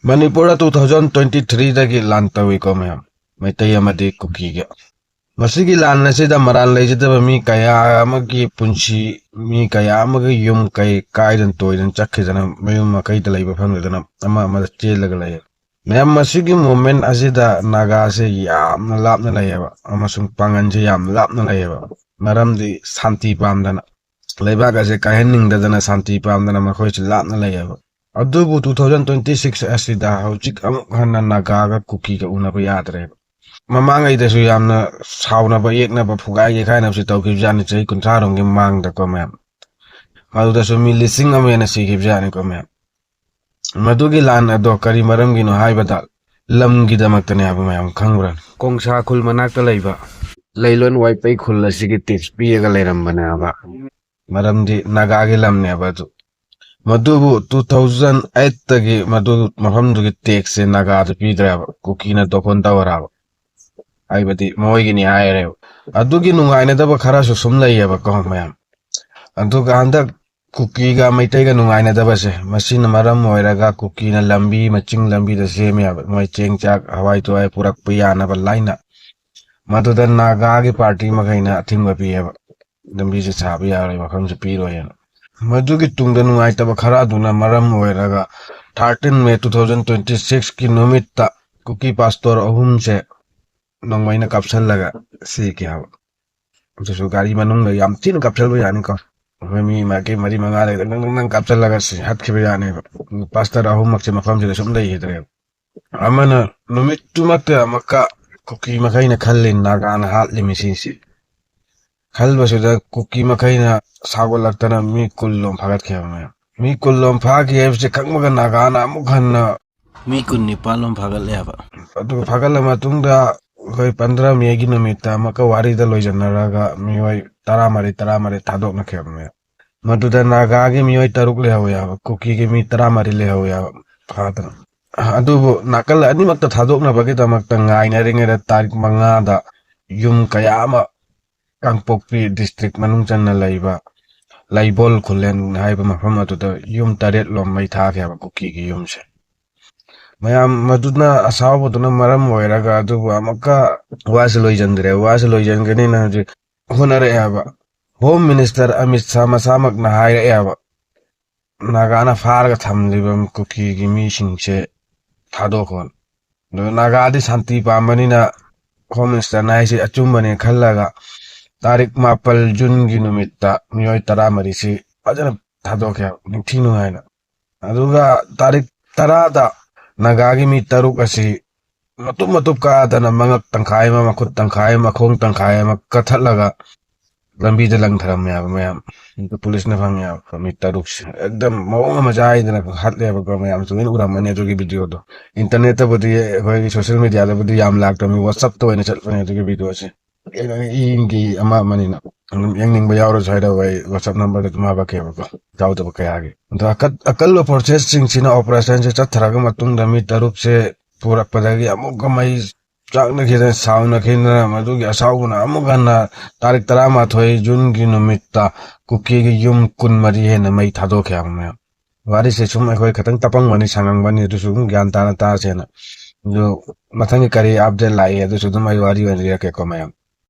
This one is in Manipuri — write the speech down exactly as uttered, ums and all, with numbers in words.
ꯃꯅꯤꯄꯨꯔꯗ two thousand twenty three ꯗꯒꯤ ꯂꯥꯟ ꯇꯧꯏꯀꯣ ꯃꯌꯥꯝ, ꯃꯩꯇꯩ ꯑꯃꯗꯤ ꯀꯨꯀꯤꯒ꯫ ꯃꯁꯤꯒꯤ ꯂꯥꯟ ꯑꯁꯤꯗ ꯃꯔꯥꯜ ꯂꯩꯖꯗꯕ ꯃꯤ ꯀꯌꯥ ꯑꯃꯒꯤ ꯄꯨꯟꯁꯤ, ꯃꯤ ꯀꯌꯥ ꯑꯃꯒꯤ ꯌꯨꯝ ꯀꯩ ꯀꯥꯏꯗꯅ ꯇꯣꯏꯗꯅ ꯆꯠꯈꯤꯗꯅ, ꯃꯌꯨꯝ ꯃꯀꯩꯗ ꯂꯩꯕ ꯐꯪꯗꯗꯅ ꯑꯃ ꯑꯃꯗ ꯆꯦꯜꯂꯒ ꯂꯩ꯫ ꯃꯌꯥꯝ, ꯃꯁꯤꯒꯤ movement ꯑꯁꯤꯗ ꯅꯥꯒꯥꯁꯦ ꯌꯥꯝꯅ ꯂꯥꯞꯅ ꯂꯩꯌꯦꯕ, ꯑꯃꯁꯨꯡ ꯄꯥꯡꯒꯜꯁꯦ ꯌꯥꯝ ꯂꯥꯞꯅ ꯂꯩꯌꯦꯕ꯫ ꯃꯔꯝꯗꯤ ꯁꯥꯟꯇꯤ ꯄꯥꯝꯗꯅ, ꯂꯩꯕꯥꯛ ꯑꯁꯦ ꯀꯥꯏꯍꯟꯅꯤꯡꯗꯗꯅ ꯁꯥꯟꯇꯤ ꯄꯥꯝꯗꯅ ꯃꯈꯣꯏꯁꯨ ꯂꯥꯞꯅ ꯂꯩꯌꯦꯕ꯫ ꯑꯗꯨꯕꯨ two thousand twenty six ꯑꯁꯤꯗ ꯍꯧꯖꯤꯛ ꯑꯃꯨꯛ ꯍꯟꯅ ꯅꯥꯒꯥꯒ ꯀꯨꯀꯤꯒ ꯎꯅꯕ ꯌꯥꯗ꯭ꯔꯦꯕ꯫ ꯃꯃꯥꯡꯉꯩꯗꯁꯨ ꯌꯥꯝꯅ ꯁꯥꯎꯅꯕ, ꯌꯦꯛꯅꯕ, ꯐꯨꯒꯥꯏ ꯌꯦꯛꯈꯥꯏꯅꯕꯁꯨ ꯇꯧꯈꯤꯕꯖꯥꯠꯅꯤ, ꯆꯍꯤ ꯀꯨꯟꯊ꯭ꯔꯥꯔꯣꯝꯒꯤ ꯃꯃꯥꯡꯗꯀꯣ ꯃꯌꯥꯝ꯫ ꯃꯗꯨꯗꯁꯨ ꯃꯤ ꯂꯤꯁꯤꯡ ꯑꯃ ꯍꯦꯟꯅ ꯁꯤꯈꯤꯕꯖꯥꯠꯅꯤꯀꯣ ꯃꯌꯥꯝ꯫ ꯃꯗꯨꯒꯤ ꯂꯥꯟ ꯑꯗꯣ ꯀꯔꯤ ꯃꯔꯝꯒꯤꯅꯣ ꯍꯥꯏꯕꯗ, ꯂꯝꯒꯤꯗꯃꯛꯇꯅꯦ ꯍꯥꯏꯕ ꯃꯌꯥꯝ ꯈꯪꯕ꯭ꯔꯥ? ꯀꯣꯡꯁꯥ ꯈꯨꯜ ꯃꯅꯥꯛꯇ ꯂꯩꯕ ꯂꯩꯂꯣꯟ ꯋꯥꯏꯄꯩ ꯈꯨꯜ ꯑꯁꯤꯒꯤ tax ꯄꯤꯔꯒ ꯂꯩꯔꯝꯕꯅꯦꯕ꯫ ꯃꯔꯝꯗꯤ ꯅꯥꯒꯥꯒꯤ ꯂꯝꯅꯦꯕ ꯑꯗꯨ꯫ ꯃꯗꯨꯕꯨ two thousand eight ꯇꯒꯤ ꯃꯗꯨ ꯃꯐꯝꯗꯨꯒꯤ tax ꯁꯦ ꯅꯥꯒꯥꯗ ꯄꯤꯗ꯭ꯔꯦꯕ, ꯀꯨꯀꯤꯅ ꯗꯣꯐꯟ ꯇꯧꯔꯕ, ꯍꯥꯏꯕꯗꯤ ꯃꯣꯏꯒꯤꯅꯤ ꯍꯥꯏꯔꯦꯕ꯫ ꯑꯗꯨꯒꯤ ꯅꯨꯡꯉꯥꯏꯅꯗꯕ ꯈꯔꯁꯨ ꯁꯨꯝ ꯂꯩꯌꯦꯕꯀꯣ ꯃꯌꯥꯝ꯫ ꯑꯗꯨꯒ ꯍꯟꯗꯛ ꯀꯨꯀꯤꯒ ꯃꯩꯇꯩꯒ ꯅꯨꯡꯉꯥꯏꯅꯗꯕꯁꯦ, ꯃꯁꯤꯅ ꯃꯔꯝ ꯑꯣꯏꯔꯒ ꯀꯨꯀꯤꯅ ꯂꯝꯕꯤ, ꯃꯆꯤꯡ ꯂꯝꯕꯤꯗ ꯁꯦꯝꯃꯦꯕ, ꯃꯣꯏ ꯆꯦꯡ ꯆꯥꯛ ꯍꯋꯥꯏ ꯆꯦꯡꯋꯥꯏ ꯄꯨꯔꯛꯄ ꯌꯥꯅꯕ ꯂꯥꯏꯅ꯫ ꯃꯗꯨꯗ ꯅꯥꯒꯥꯒꯤ party ꯃꯈꯩꯅ ꯑꯊꯤꯡꯕ ꯄꯤꯌꯦꯕ, ꯂꯝꯕꯤꯁꯦ ꯁꯥꯕ ꯌꯥꯔꯣꯏ, ꯃꯐꯝꯁꯦ ꯄꯤꯔꯣꯏꯅ꯫ ꯃꯗꯨꯒꯤ ꯇꯨꯡꯗ ꯅꯨꯡꯉꯥꯏꯇꯕ ꯈꯔ ꯑꯗꯨꯅ ꯃꯔꯝ ꯑꯣꯏꯔꯒ thirteen May two thousand twenty six ꯀꯤ ꯅꯨꯃꯤꯠꯇ ꯀꯨꯀꯤ pastor ꯑꯍꯨꯝꯁꯦ ꯅꯣꯡꯃꯩꯅ ꯀꯥꯞꯁꯜꯂꯒ ꯁꯤꯈꯤ ꯍꯥꯏꯕ꯫ ꯑꯗꯨꯁꯨ ꯒꯥꯔꯤ ꯃꯅꯨꯡꯗ ꯌꯥꯝ ꯊꯤꯅ ꯀꯥꯞꯁꯜꯕ ꯌꯥꯅꯤꯀꯣ꯫ ꯑꯩꯈꯣꯏ ꯃꯤ ꯃꯥꯏꯀꯩ ꯃꯔꯤ ꯃꯉꯥ ꯂꯩꯗ ꯅꯪ ꯅꯪ ꯅꯪ ꯀꯥꯞꯁꯜꯂꯒ ꯁꯤ ꯍꯥꯠꯈꯤꯕ ꯌꯥꯅꯦꯕ꯫ Pastor ꯑꯍꯨꯝꯃꯛꯁꯦ ꯃꯐꯝꯁꯤꯗ ꯁꯨꯝ ꯂꯩꯈꯤꯗ꯭ꯔꯦꯕ꯫ ꯑꯃꯅ ꯅꯨꯃꯤꯠꯇꯨꯃꯛꯇ ꯑꯃꯨꯛꯀ ꯀꯨꯀꯤ ꯃꯈꯩꯅ ꯈꯜꯂꯤ ꯅꯥꯒꯥꯅ ꯍꯥꯠꯂꯤ ꯃꯤꯁꯤꯡꯁꯤ꯫ ꯈꯜꯕꯁꯤꯗ ꯀꯨꯀꯤ ꯃꯈꯩꯅ ꯁꯥꯎꯒꯠꯂꯛꯇꯅ ꯃꯤ ꯀꯨꯟ ꯂꯣꯝ ꯐꯥꯒꯠꯈꯤꯕ ꯃꯌꯥꯝ꯫ ꯃꯤ ꯀꯨꯟ ꯂꯣꯝ ꯐꯥꯈꯤ ꯍꯥꯏꯕꯁꯤ ꯈꯪꯕꯒ ꯅꯥꯒꯥꯅ ꯑꯃꯨꯛ ꯍꯟꯅ ꯃꯤ ꯀꯨꯟ ꯅꯤꯄꯥꯜ ꯂꯣꯝ ꯐꯥꯒꯠꯂꯦ ꯍꯥꯏꯕ꯫ ꯑꯗꯨꯒ ꯐꯥꯒꯠꯂ ꯃꯇꯨꯡꯗ ꯑꯩꯈꯣꯏ ꯄꯟꯗ꯭ꯔ ꯃꯦꯒꯤ ꯅꯨꯃꯤꯠꯇ ꯑꯃꯨꯛꯀ ꯋꯥꯔꯤꯗ ꯂꯣꯏꯁꯤꯟꯅꯔꯒ ꯃꯤꯑꯣꯏ ꯇꯔꯥꯃꯔꯤ, ꯇꯔꯥꯃꯔꯤ ꯊꯥꯗꯣꯛꯅꯈꯤꯕꯅꯦ꯫ ꯃꯗꯨꯗ ꯅꯥꯒꯥꯒꯤ ꯃꯤꯑꯣꯏ ꯇꯔꯨꯛ ꯂꯩꯍꯧꯋꯦ ꯍꯥꯏꯕ, ꯀꯨꯀꯤꯒꯤ ꯃꯤ ꯇꯔꯥꯃꯔꯤ ꯂꯩꯍꯧꯋꯦ ꯍꯥꯏꯕ ꯐꯥꯗꯅ꯫ ꯑꯗꯨꯕꯨ ꯅꯥꯀꯜ ꯑꯅꯤꯃꯛꯇ ꯊꯥꯗꯣꯛꯅꯕꯒꯤꯗꯃꯛꯇ ꯉꯥꯏꯅꯔꯤꯉꯩꯗ ꯇꯥꯔꯤꯛ ꯃꯉꯥꯗ ꯌꯨꯝ ꯀꯌꯥ ꯑꯃ ꯀꯥꯡꯄꯣꯛꯄꯤ district ꯃꯅꯨꯡ ꯆꯟꯅ ꯂꯩꯕ ꯂꯩꯕꯣꯜ ꯈꯨꯂꯦꯟ ꯍꯥꯏꯕ ꯃꯐꯝ ꯑꯗꯨꯗ ꯌꯨꯝ ꯇꯔꯦꯠ ꯂꯣꯝ ꯃꯩ ꯊꯥꯈꯤ ꯍꯥꯏꯕ, ꯀꯨꯀꯤꯒꯤ ꯌꯨꯝꯁꯦ꯫ ꯃꯌꯥꯝ, ꯃꯗꯨꯅ, ꯑꯁꯥꯎꯕꯗꯨꯅ ꯃꯔꯝ ꯑꯣꯏꯔꯒ ꯑꯗꯨꯕꯨ ꯑꯃꯨꯛꯀ ꯋꯥꯁꯤ ꯂꯣꯏꯁꯤꯟꯗ꯭ꯔꯦ꯫ ꯋꯥꯁꯤ ꯂꯣꯏꯁꯤꯟꯒꯅꯤꯅ ꯍꯧꯖꯤꯛ ꯍꯣꯠꯅꯔꯛꯑꯦ ꯍꯥꯏꯕ꯫ ꯍꯣꯝ ꯃꯤꯅꯤꯁꯇꯔ ꯑꯃꯤꯠ ꯁꯥꯍ ꯃꯁꯥꯃꯛꯅ ꯍꯥꯏꯔꯛꯑꯦ ꯍꯥꯏꯕ, ꯅꯥꯒꯥꯅ ꯐꯥꯔꯒ ꯊꯝꯂꯤꯕ ꯀꯨꯀꯤꯒꯤ ꯃꯤꯁꯤꯡꯁꯦ ꯊꯥꯗꯣꯛꯈꯣ꯫ ꯑꯗꯣ ꯅꯥꯒꯥꯗꯤ ꯁꯥꯟꯇꯤ ꯄꯥꯝꯕꯅꯤꯅ ꯍꯣꯝ ꯃꯤꯅꯤꯁꯇꯔꯅ ꯍꯥꯏꯁꯤ ꯑꯆꯨꯝꯕꯅꯦ ꯈꯜꯂꯒ ꯇꯥꯔꯤꯛ ꯃꯥꯄꯜ ꯖꯨꯟꯒꯤ ꯅꯨꯃꯤꯠꯇ ꯃꯤꯑꯣꯏ ꯇꯔꯥꯃꯔꯤꯁꯤ ꯐꯖꯅ ꯊꯥꯗꯣꯛꯈꯤ ꯍꯥꯏꯕ, ꯅꯤꯡꯊꯤ ꯅꯨꯡꯉꯥꯏꯅ꯫ ꯑꯗꯨꯒ ꯇꯥꯔꯤꯛ ꯇꯔꯥꯗ ꯅꯥꯒꯥꯒꯤ ꯃꯤ ꯇꯔꯨꯛ ꯑꯁꯤ ꯃꯇꯨꯞ ꯃꯇꯨꯞ ꯀꯥꯗꯅ ꯃꯉꯛ ꯇꯪꯈꯥꯏ ꯑꯃ, ꯃꯈꯨꯠ ꯇꯪꯈꯥꯏ ꯑꯃ, ꯃꯈꯣꯡ ꯇꯪꯈꯥꯏ ꯑꯃ ꯀꯠꯊꯠꯂꯒ ꯂꯝꯕꯤꯗ ꯂꯪꯊꯔꯝꯃꯦ ꯍꯥꯏꯕ ꯃꯌꯥꯝ꯫ ꯑꯗꯨ ꯄꯨꯂꯤꯁꯅ ꯐꯪꯉꯦ ꯍꯥꯏꯕ ꯃꯤ ꯇꯔꯨꯛꯁꯦ꯫ ꯑꯦꯛꯗꯝ ꯃꯑꯣꯡ ꯑꯃ ꯆꯥꯏꯗꯅ ꯍꯥꯠꯂꯦꯕꯀꯣ꯫ ꯃꯌꯥꯝꯁꯨ ꯂꯣꯏꯅ ꯎꯔꯝꯃꯅꯤ ꯑꯗꯨꯒꯤ ꯚꯤꯗꯤꯑꯣꯗꯣ꯫ ꯏꯟꯇꯔꯅꯦꯠꯇꯕꯨꯗꯤ, ꯑꯩꯈꯣꯏꯒꯤ ꯁꯣꯁꯤꯌꯦꯜ ꯃꯦꯗꯤꯌꯥꯗꯕꯨꯗꯤ ꯌꯥꯝ ꯂꯥꯛꯇꯕꯅꯤ, WhatsApp-ꯇ ꯑꯣꯏꯅ ꯆꯠꯄꯅꯦ ꯑꯗꯨꯒꯤ ꯚꯤꯗꯤꯑꯣꯁꯦ꯫ ꯑꯩꯅ ꯏꯟꯒꯤ ꯑꯃ ꯑꯃꯅꯤꯅ ꯑꯗꯨꯝ ꯌꯦꯡꯅꯤꯡꯕ ꯌꯥꯎꯔꯁꯨ ꯍꯥꯏꯔꯛꯑꯣ, ꯑꯩ WhatsApp number-ꯗ ꯑꯗꯨꯝ ꯍꯥꯞꯄꯛꯀꯦꯕꯀꯣ, ꯌꯥꯎꯗꯕ ꯀꯌꯥꯒꯤ꯫ ꯑꯗꯣ ꯑꯀꯠ-, ꯑꯀꯜꯕ ꯐꯣꯔꯁꯦꯁꯁꯤꯡꯁꯤꯅ ꯑꯣꯄꯔꯦꯁꯟꯁꯦ ꯆꯠꯊꯔꯒ ꯃꯇꯨꯡꯗ ꯃꯤ ꯇꯔꯨꯛꯁꯦ ꯄꯨꯔꯛꯄꯗꯒꯤ ꯑꯃꯨꯛꯀ ꯃꯩ ꯆꯥꯛꯅꯈꯤꯗꯅ, ꯁꯥꯎꯅꯈꯤꯗꯅ, ꯃꯗꯨꯒꯤ ꯑꯁꯥꯎꯕꯅ ꯑꯃꯨꯛ ꯍꯟꯅ ꯇꯥꯔꯤꯛ ꯇꯔꯥꯃꯥꯊꯣꯏ ꯖꯨꯟꯒꯤ ꯅꯨꯃꯤꯠꯇ ꯀꯨꯀꯤꯒꯤ ꯌꯨꯝ ꯀꯨꯟꯃꯔꯤ ꯍꯦꯟꯅ ꯃꯩ ꯊꯥꯗꯣꯛꯈꯤ ꯍꯥꯏꯕ ꯃꯌꯥꯝ꯫ ꯋꯥꯔꯤꯁꯦ ꯁꯨꯝ ꯑꯩꯈꯣꯏ ꯈꯤꯇꯪ ꯇꯞꯄꯝꯒꯅꯤ, ꯁꯥꯡꯉꯝꯒꯅꯤ, ꯑꯗꯨꯁꯨ ꯑꯗꯨꯝ ꯒ꯭ꯌꯥꯟ ꯇꯥꯅ ꯇꯥꯁꯦꯅ꯫ ꯑꯗꯨ ꯃꯊꯪꯒꯤ ꯀꯔꯤ update ꯂꯥꯛꯏ ꯑꯗꯨꯁꯨ ꯑꯗꯨꯝ ꯑꯩ ꯋꯥꯔꯤ ꯑꯣꯏꯅ ꯂꯤꯔꯛꯀꯦꯀꯣ ꯃꯌꯥꯝ꯫